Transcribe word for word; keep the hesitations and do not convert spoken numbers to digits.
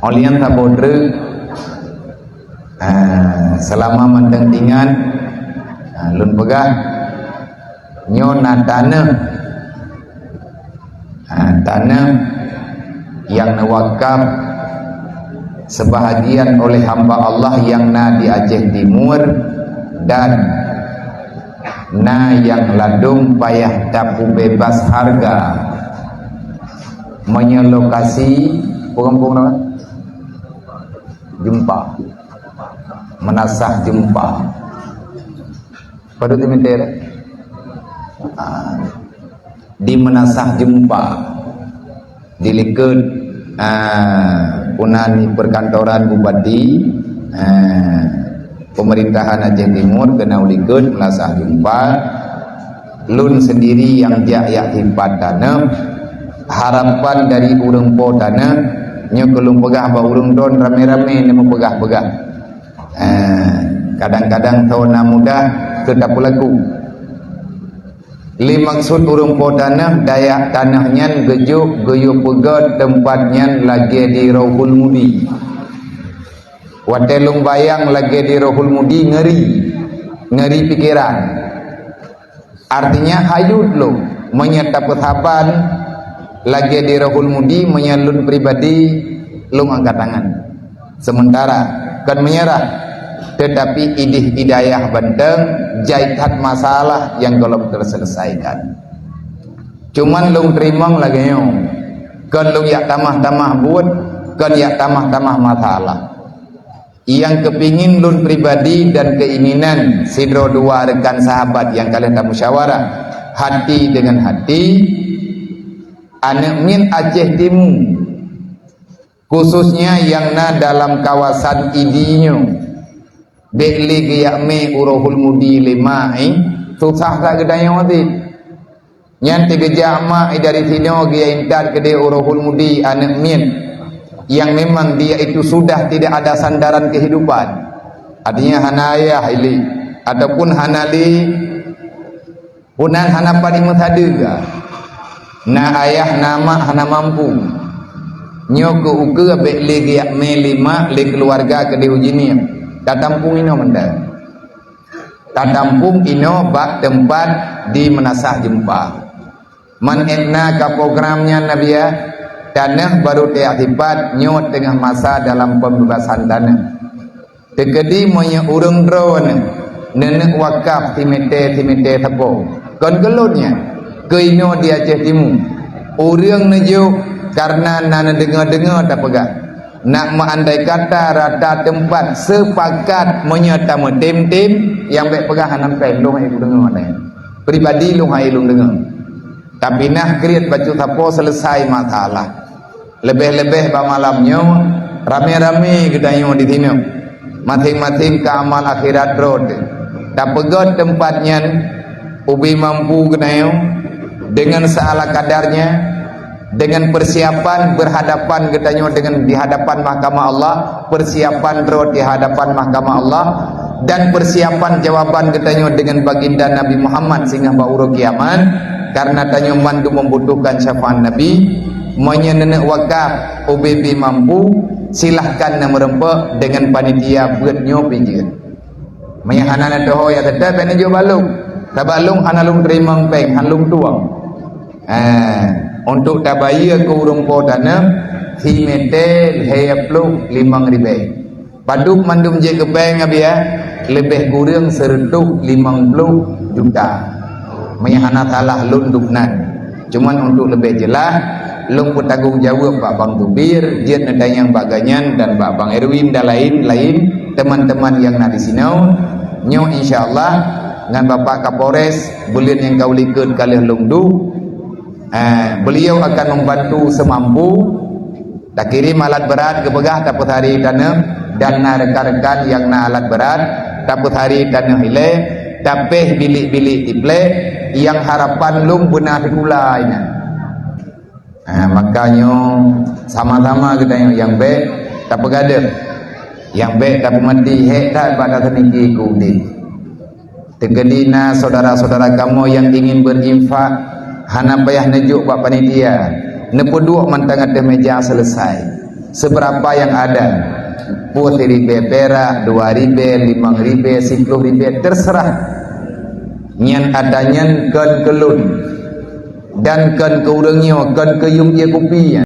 Óh lheueh nyan saboh treuk, ah, seulama mantong ingat, ah, lôn peugah, nyoe na tanoh, ah, tanoh nyang neuwakaf seubahagian oleh hamba Allah nyang na di Aceh Timur dan na nyang ladôm payah tapeubeubaih hareuga. Meunyoe lokasi, peue gampông nama? Jeumpa. Meunasah Jeumpa. Padum timete? Ah, di Meunasah Jeumpa. Di likot, ah, peunan perkantoran bupati, ah, pemerintahan Aceh Timur, keunan u likot Meunasah Jeumpa. Lôn sendiri nyang jak yak simpan tanoh. Harapan dari ureuëng po tanoh, nyoe keu lôn peugah bak ureuëng droen ramé-ramé neumeupeugah-peugah. Eh, kadang-kadang soe na mudah keu tapeulaku. Lé maksud ureuëng po tanoh, dayak tanoh nyan geujok geuyue peugöt teumpat nyan lagée di Rohul Mudi. Watée lôn bayang lagée di Rohul Mudi, ngeri, ngeri pikeran. Artinya hayut lôn, meunyoe tapeusaban lagée di Rohul Mudi, meunyoe lôn pribadi lôn angkat tangan. Sementara kon meunyeurah, teutapi idéh hidayah banteng, jai that masalah nyang gohlom teuseuleusakan. Cuman lôn teurimong lagée nyoe, kon lôn yak tamah-tamah buet, kon yak tamah-tamah masalah. Nyang keupingin lôn pribadi dan keinginan sidroe dua rekan sahabat nyang ka lheueh tamusyawarah hati dengan hati, aneuëk miet Aceh Timu, khususnya nyang na dalam kawasan Idi nyoe, bék lé geujak mé u Rohul Mudi lé mak, eh, susah that geutanyoe até. Nyan teugeujak mak dari sinoe geujak intat keudeh u Rohul Mudi aneuëk miet, nyang memang dia itu sudah tidak ada sandaran kehidupan. Artinya hana ayah ilé, ataupun hana lé, peunan hana padum meusadeue. Na ayah, na mak hana mampu. Nyoe keu ukeue bék lé geujak mé lé mak lé keuluwarga keudeh u Jeunieb. Tatampung inoe mantong. Tatampung inoe bak teumpat di Meunasah Jeumpa. Man ék na ka program nyan, Nabiya, tanoh barô teuyak sipat nyoe teungoh masa dalam pembebasan tanoh. Teukeudi meunyoe ureuëng droeneuh neuneuk wakaf simete-simete sapo, kon keu lôn nyan, keu inoe di Aceh Timu. Ureuëng neujok kareuna na neudeungoe-deungoe tapeugah. Nak meuandai kata rata teumpat seupakat meunyoe tameutem-tem, nyang bék peugah hana meutem, lôn hai lôn deungoe nyan. Pribadi lôn hai lôn deungoe. Tapi nah kriet bacut sapo seuleusai masalah. Leubeh-leubeh bak malam nyoe, ramé-ramé geutanyoe di sinoe. Maséng-maséng keu amal akhirat droe teuh. Tapeugöt teumpat nyan ubé mampu geutanyoe deungon seala kadarnya, dengan persiapan berhadapan geutanyoe dengan di hadapan mahkamah Allah, persiapan droe di hadapan mahkamah Allah, dan persiapan jawaban geutanyoe dengan baginda Nabi Muhammad singoh bak uroe kiamat, karena tanyoe mandum membutuhkan syafaat Nabi. Meunyoe neuneuk wakaf ubé-bé mampu, silahkan na meureumpok dengan panitia beuet nyoe pih jeuet. Meunyoe hana na teuho nyang teutab, bék neujok bak lôn. Sabab lôn hana lôn teurimong péng, hana lôn tueng. Eh, untuk tabayeue keu ureuëng po tanoh, simete lhèe ploh limong ribèe. Padub mandum jeuet keu péng, Abiya, leubeh kureueng seureutôh limong ploh juta. Meunyoe hana salah lôn dum nan. Cuman untuk leubeh jeulaih, lôn peutanggong jaweueb bak Bang Zubir, jeuet neutanyong bak gobnyan dan bak Bang Erwin dan laén-laén teman-teman nyang na disinoe. Nyoe insya Allah ngon Bapak Kapolres buleuen nyang ka u likot ka lheueh lôn duek. Eh, beliau akan membantu semampu. Takirém alat beurat geupeugah tapeusari tanoh, dan na rekan-rekan nyang na alat beurat tapeusari tanoh ilée, tapéh bilék-bilék tiplek nyang harapan lôn beuna sikula inan. Ha, maka nyoe sama-sama geutanyoe nyang bék tapeugadeuh, nyang bék tapeumaté hék that bak taseuniki keu udeb. Teukeudi na syedara-syedara kamoe nyang ingin berinfak, hana payah neujok bak panitia, neupeuduek mantong ateueh meja seuleusai. Seberapa yang ada, peuet ribèe pirak, dua ribèe, limong ribèe, siploh ribèe, terserah. Nyan ata nyan kon keu lôn, dan kon keu ureuëng nyoe, kon keu yum ie kupi nyan.